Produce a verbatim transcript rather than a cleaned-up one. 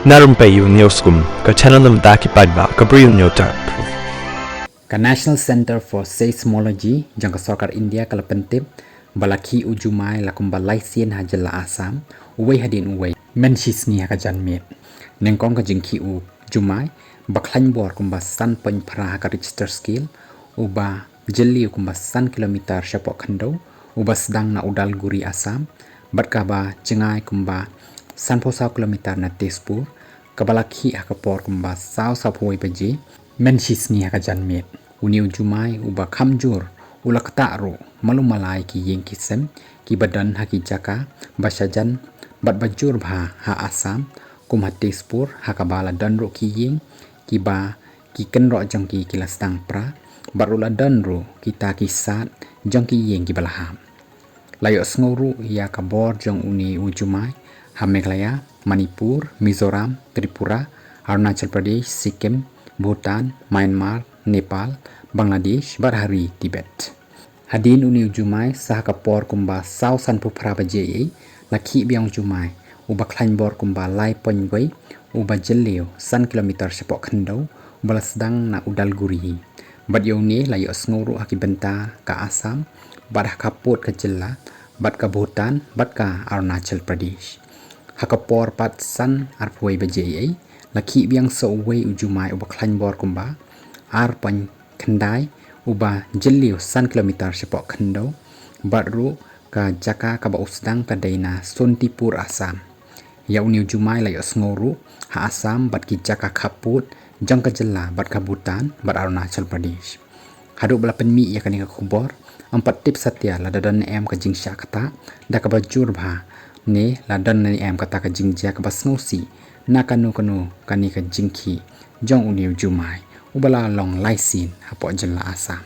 Na rympei ïa u News Kum, ka channel na bynta ki paidbah ka Bri u News Tap. Ka National Center for Seismology jong ka sorkar India ka la pyntip ba la khih u jumai la kumba lai sien ha jylla Assam, uwei hadien uwei, mynshisngi ha ka janmiet. Nyngkong ka jingkhih u jumai ba khlaiñ bor kumba san point phra ha ka Richter scale, uba jylliew kumba san kilometer shapoh khyndew, uba sdang na Udalguri, Assam, bad kaba jngai kumba sanphew saw kilometer na Tezpur, kaba la khih ha ka por kumba saw, sawphew wei baje mynshisngi ha ka janmiet. Une u jumai uba kham jur u la ktah ruh malu mala ïa ki ïing ki sem kiba don ha ki jaka ba shajan bad ba jur bha ha Assam, kum ha Tezpur, ha kaba la don ruh ki ïing kiba ki kynroh jong ki ki la sdang pra, bad ruh la don ruh kita ki sad jong ki ïing kiba la hap. La ïohsngew ruh ïa ka bor jong une u jumai ha Meghalaya, Manipur, Mizoram, Tripura, Arunachal Pradesh, Sikkim, Bhutan, Myanmar, Nepal, Bangladesh bad ha ri Tibet. Hadien une u jumai, sa ha ka por kumba saw sanphew phra baje eiei, la khih biang u jumai uba khlaiñ bor kumba lai point wei, uba jylliew san kilometer shapoh khyndew, uba la sdang na Udalguri. Bad ïa une la ïohsngew ruh ha ki bynta ka Assam bad ha khappud ka jylla, bad ka Bhutan bad ka Arunachal Pradesh. Ha ka por pat san arphew wei baje eiei, la khih biang sa uwei u jumai uba khlaiñ bor kumba ar point khyndai, uba jylliew san kilometer shapoh khyndew, bad ruh ka jaka kaba u sdang ka dei na Sontipur, Assam. Ïa une u jumai la ïohsngew ruh ha Assam bad ki jaka khappud jong ka jylla bad ka Bhutan bad Arunachal Pradesh. Haduh ba la pynmih ïa kane ka khubor, ym pat tip satia lada don ne em ka jingshah ktah da kaba jur bha, ne la don ne em kata ka jingjia kaba sngewsih na kano kano kane ka jingkhih jong une u jumai uba la long lai sien hapoh jylla Assam.